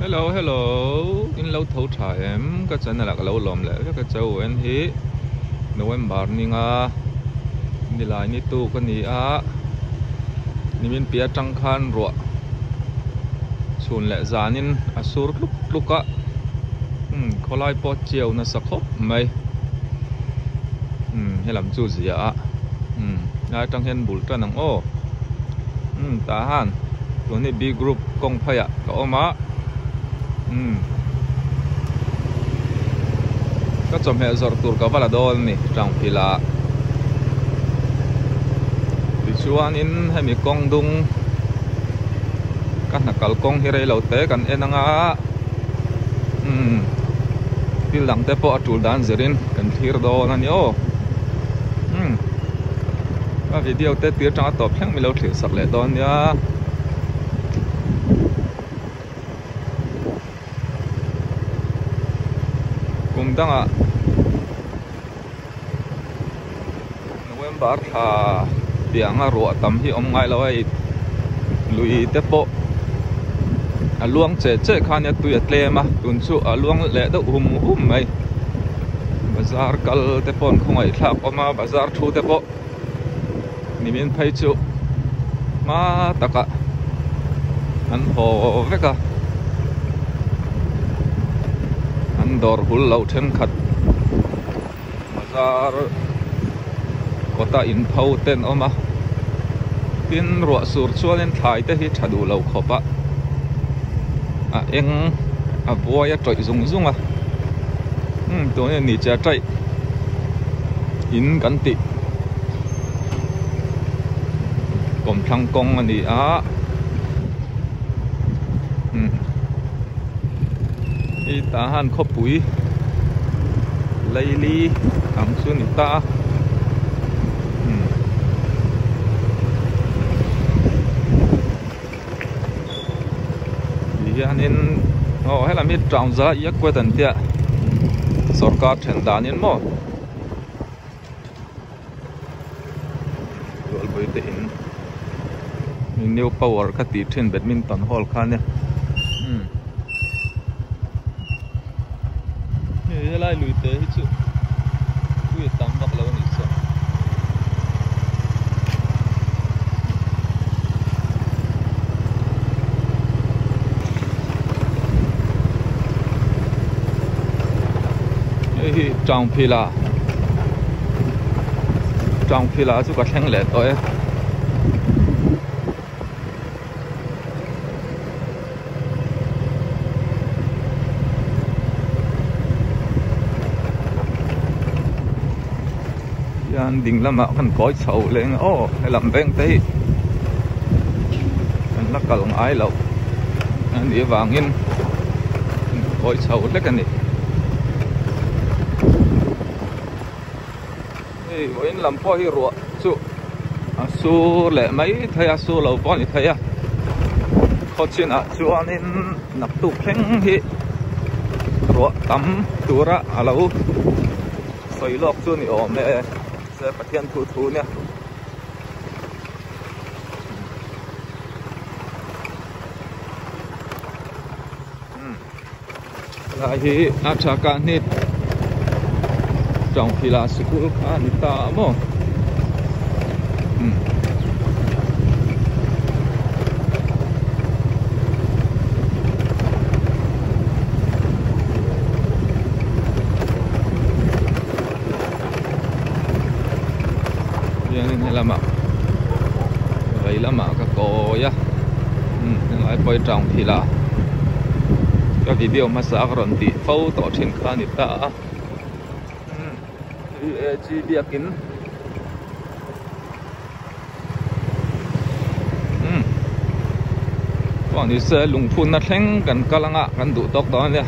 Hello hello in lo tho tha em ka channel ah ka lo lawm leh vek a chau en hi November ninga nilai ni tu ka ni a nimin piah atang khan ruah chhun leh zanin a sur tluk tluk a umm khawlai pawh chiau nasa khawp mai umm helam chu zia a umm lai atang hian bul tan ang aw umm tah han tun hi B group kawng pheiah ka awm a umm ka chawhmeh zawrh tur ka va la dawn a ni tangphil ah tichuanin hemi kawng dung ka hna kal kawng hi rei lo te kan en anga umm thil dang te pawh a tul dan zirin kan thlir dawn a ni aw umm a video te tir tanga tawp thleng milo thlir sak leh dawn nia. Kum dangah November thla tianga ruah tam hi awm ngai lo a hei lui te pawh a luang che che kha nia tui a tlem a tun chu a luang leh deuh hum hum mai bazar kal te pawh an khawngaih thlak awm a bazar thu te pawh. Nimin phei chu hma takah an haw vek a, an dawr hul loh thenkhat bazar kawta inpho te an awm a, tin ruah sur chuanin thlai te hi tha duh lo khawp a, a eng a buai a tawih zung zung a, umm tunge ni che a taih. In kan tih kawmthlang kawng a ni a umm hei tah hian khawpui laili ang chu a ni ta a umm. Ti hianin aw helam hi Townza Yakuat an tia sorkar then danin maw Rualpui te in new power kha tih thin badminton hall kha ania umm hei helai lui te hi chu tui a tam vak lo a nih chuan. Hei hi Tangphila Tangphila chu ka thleng leh tawh e. Hian ding lamah kan kawi chho leng a aw helam veng te hi kan la kal ngai loh a nih avangin kan kawi chho hlek a ni. Hei vawiin lam pawh hi ruah chu a sur leh mai thei a sur lo pawh a ni thei a khaw chinah chuanin naktuk thleng hi ruah tam tura a lo sawi lawk chu a ni awm e se Pathian thu thu nia. Helai hi a tha kah hnit Tawngphila sikul kha a ni ta a maw umm hianin helamah vei lamah ka kawi a umm helai pawh hi Tawngphila. Ka video hmasa a ka rawn tih fo tawh thin kha a ni ta a UAG biakin umm chuan ni se lungphunna thleng kan kal anga kan duh tawk dawn ania.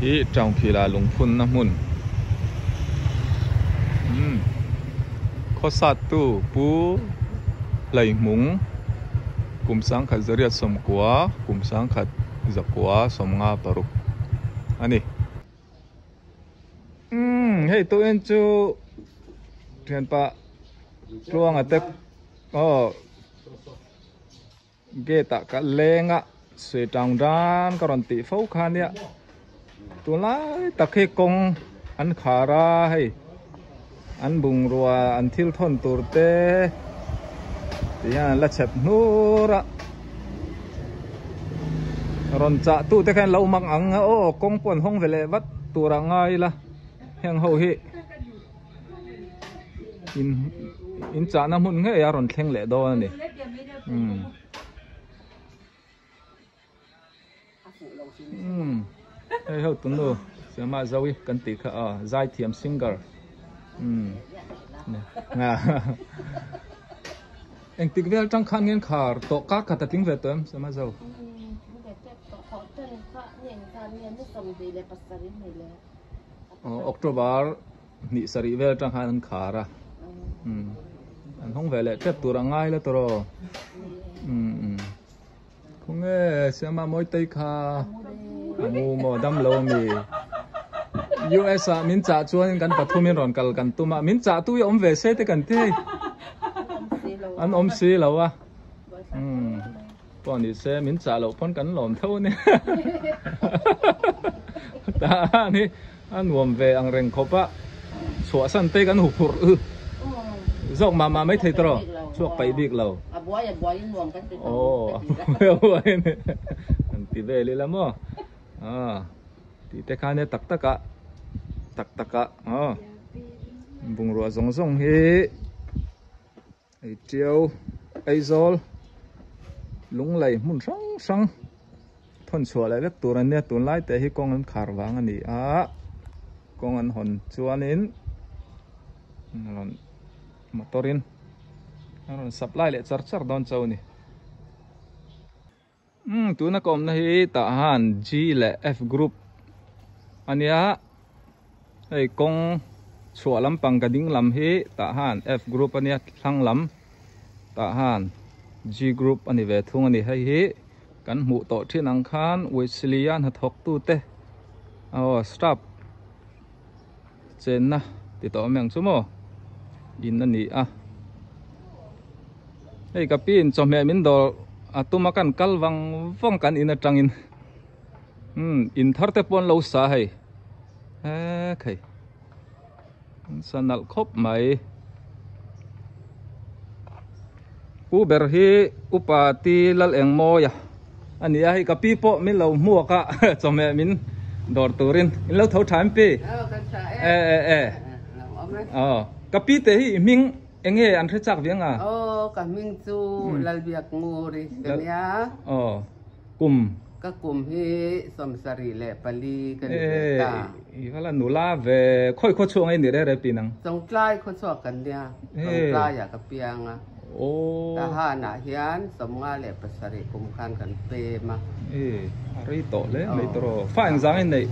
Hi Tawngphila lungphunna hmun. Khawsattu Pu Hlaihmung kum sangkhat zariat sawmkua kum sangkhat zakua 56 a ni. Umm hei tu en chu thianpa Tluanga te aw gate ah ka leng a sawi tang dan ka rawn tih fo kha nia tunlai tak hi kawng an khar a hei an bungrua an thil thawn tur te ti hian an la chhep hnur a rawn chah tu te khan lo mang ang a aw kawng pawh an hawng ve leh vat tur ah ngai ila heng ho hi. In in chahna hmun ngei a rawn thleng leh dawn a ni umm umm hei ho tunu Sema Zoe kan tih kha aw zaithiam singer umm engtik vel tang khan nge an khar tawh kar khat a tling ve tawh em Sema Zo. October hnih sarih vel atang khan an khar a an hawng ve leh tep tur a ngai la tawh aw khawnge Siama Mawitei kha a mu maw dam lo ami US ah min chah chuan kan pathum in rawn kal kan tum a min chah tu hi awm ve se te kan ti hei an awm si lo a. Pawh ni se min chah loh pawn kan lawm tho a ni. Tah a ni a nuam ve ang reng khawp a chhuahsan te kan hu phurh zawk mah mah mai thei tawh rawh chhuak paih bik lo. A buai a buai in nuam kan ti tawh Aw a buai a buai in kan ti vel ila maw ah tih te khan e tak tak ah tak tak ah aw bungrua zawng zawng hi Hei Tiau, Aizawl, Lunglei hmun hrang hrang thawn chhuah leh vek tur an nia tunlai te hi kawng an khar vang a ni a kawng an hawn chuanin rawn motor in a rawn supply leh char char dawn chauh a ni. Umm tuna ka awmna hi tah han G leh F group a nia hei kawng chhuah lampang ka ding lam hi tah han F group a nia thlang lam tah han G group a ni ve thung a ni hei hi kan hmuh tawh thin ang khan Wesley-a hnathawk tute aw staff chenna ti tawh awm ang chu maw in a ni a hei ka pi in chawhmeh min dawr a tum a kan kal vang vang kan in atangin umm in thar te pawh an lo sa hei hek hei an sa nalh khawp mai pu ber hi upa ti lal eng mawi a a ni a hei ka pi pawh min lo hmuak a chawhmeh min dawr turin in lo tho tha em pi e e e aw ka pi te hi i hming eng nge an hre chak viang a aw ka hming chu Lalbiak Nguri ka nia aw kum ka kum hi 74 ka ni ve ta e i vala nula ve khawi khaw chhuak nge ni re re pi nang Chawngtlai khaw chhuak kan nia Chawngtlai ah ka piang a Tahan ah hian 57 kum khan kan pem a. E, a rei tawh hle mai tawh rawh. Fa engzang in neih?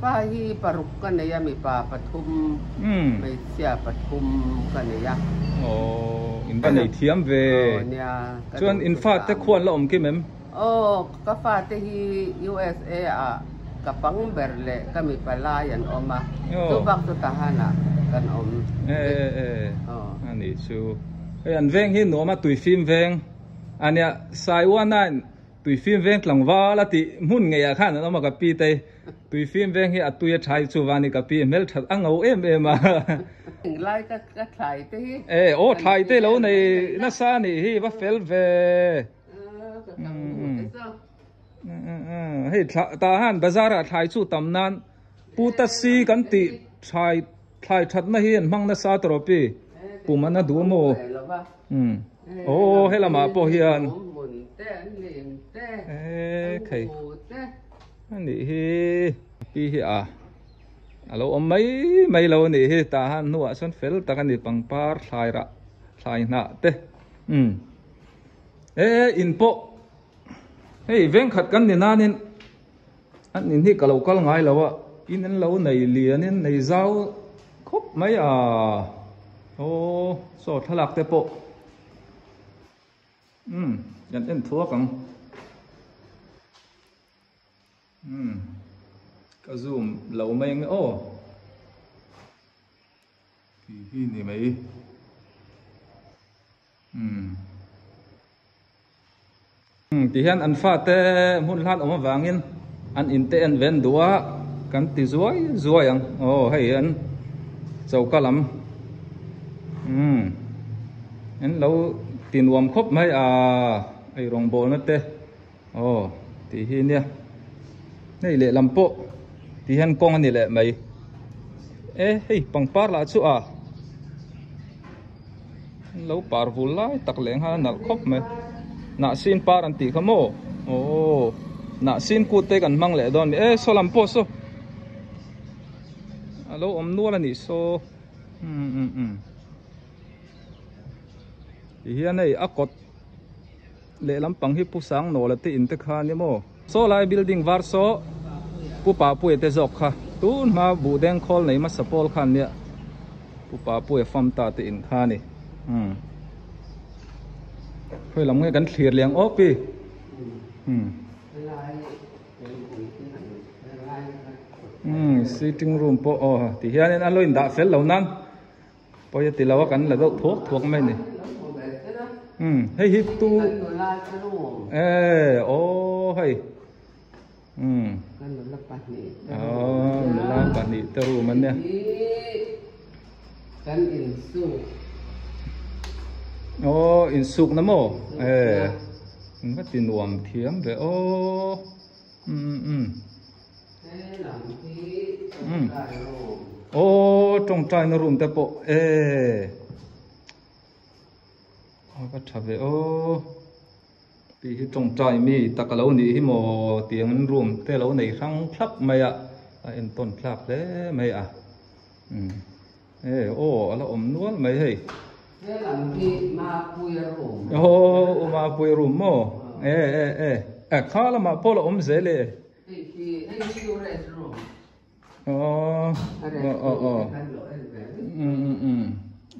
Fa hi paruk ka nei a, mipa pathum, hmeichhia pathum ka nei a. Aw, in va nei thiam ve. Aw nia, ka duh Chuan in fate khuan la awm kim em? Aw, ka fate hi USA ah ka pang ber leh ka mipa lai an awm a, chu bak chu Tahan ah kan awm. E e e, a nih chu. Hei an veng hi nuam a, tuifim veng a nia. Saiwanain tuifim veng tlangval a tih hmun ngei ah khan an awm a ka pi te. Tuifim veng hi a tui a tha hi chuvan i ka pi hmelthat a ngo em em a. Englai ka thlai te hi. E aw thlai te lo nei nasa a nih hi va fel ve. Hei tah han bazar ah thlai chu tam nan pu ta si kan tih thlai thlai that na hi an hmang nasa tawh rawh pi pum an a duh maw aw he lamah pawh hian e khai anih hi pi hi a alo awm mai mai lo anih hi tah han hnuah sawn fel tak ani pangpar thlai rah thlai hnah te umm. E in pawh hei veng khat kan ni nanin an in hi ka lo kal ngai lo a in an lo nei lian in nei zau khawp mai a Aw saw thlalak te pawh umm kan en thuak ang umm ka zoom lo mai ang e aw tih hi ni mai umm ti hian an fate hmun hlan awm avangin an in te en ven duh a kan ti zuai zuai ang aw hei an choka lam umm an lo ti nuam khawp mai a ei rawngbawlna te aw tih hi nia hei lehlam pawh ti hian kawng a ni leh mai e hei pangpar lah chu a. Lo par vul lai tak leh nghal a nalh khawp mai. Hnahsin par an tih kha maw? Aww hnahsin kut te kan hmang leh dawn a ni. E saw lam pawh saw a lo awm nual a nih saw umm umm umm ti hian hei a kawt lehlam pang hi Pu Sangnawla te in te kha a ni maw? Saw lai building var saw Pu Papuia te zawk kha tun hma buh deng khawl nei hmasa pawl khan nia Pu Papuia fam ta te in kha a ni. Umm khawi lam nge kan thlir liang awp i. Umm umm sitting room pawh aw ti hianin a lo indah fel lo nan. Pawi a ti lo a kan la deuh thuak thuak mai a ni. Umm hei hi tu e aw hei umm aw nula pahnih te room an nia. Aw insuk na maw e va ti nuam thiam ve aw umm umm. Umm aw tawngtaina room te pawh e a va tha ve aw tih hi tawngtai mi tak a lo nih hi maw tiang in room te lo nei hrang thlap mai a a entawn thlak hle mai a umm e aw a la awm nual mai hei aw mapuia room maw e e e a kha lamah pawh la awm zel e. Aw aw aw um um um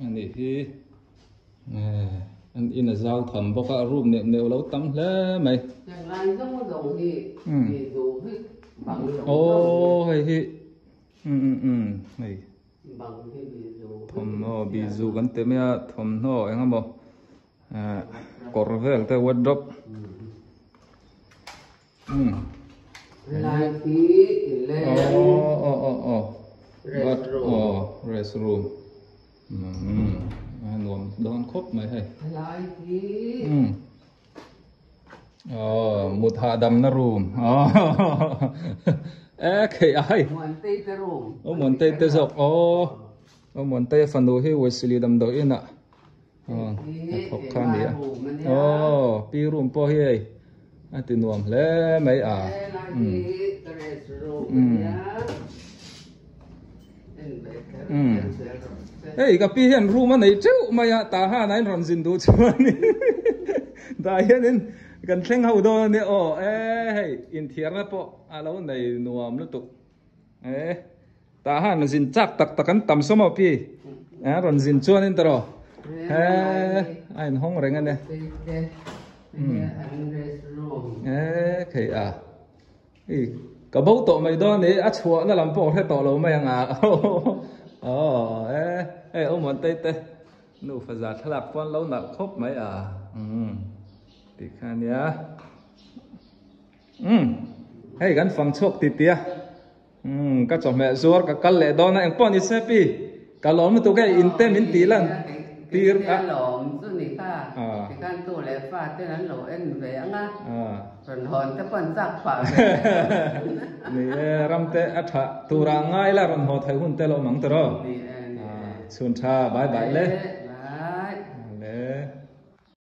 ani hi an in a zau tham bawk a room neuh neuh lo tam hle mai aw hei hi um um um hei thawmhnaw bizu kan ti mai a thawmhnaw eng emaw kawr vel te wardrobe. Lai hi i leng. Oh oh oh oh. Rest room. Oh rest room. A nuam dawn khawp mai hei. Lai hi. Oh mut hahdamna room. Oh. E khei ai. Muantei te room. Oh Muantei te zawk. Oh. Oh Muantei fanu hi Wesley damdawi inah. Aw a thawk kha a ni a aw pi room pawh hi hei a ti nuam hle mai a umm umm umm hei ka pi hian room a nei teuh mai a tah han a inrawn zin duh chuan tah hianin kan thleng ho dawn a nia aw e hei inthiarna pawh a lo nei nuam lutuk e. Tah han zin chak tak tak an tam sawm a pi. A rawn zin chuan in tawrh he a in hawng reng a nia. E khei a. I ka bo tawh mai dawn ni a chhuah na lam pawh hre tawh lo mai ang a. Aw e hei awm an tei te nufa za thlalak pawn lo nalh khawp mai a. Um tih kha nia. Um hei kan fang chhuak ti tia. Umm ka chawhmeh zuar ka kal leh dawn a engpawh ni se pi ka lawm lutuk e in te min tih lan tir a. Ka lawm chu ni kha tikhan tu leh fa ten an lo en ve ang a rawn hawn te pawh an chak phah ve ni e ram te a tha tura ngai la rawn haw thei hun te lo awm ang tiraw ni e ni e chhun tha bye bye le.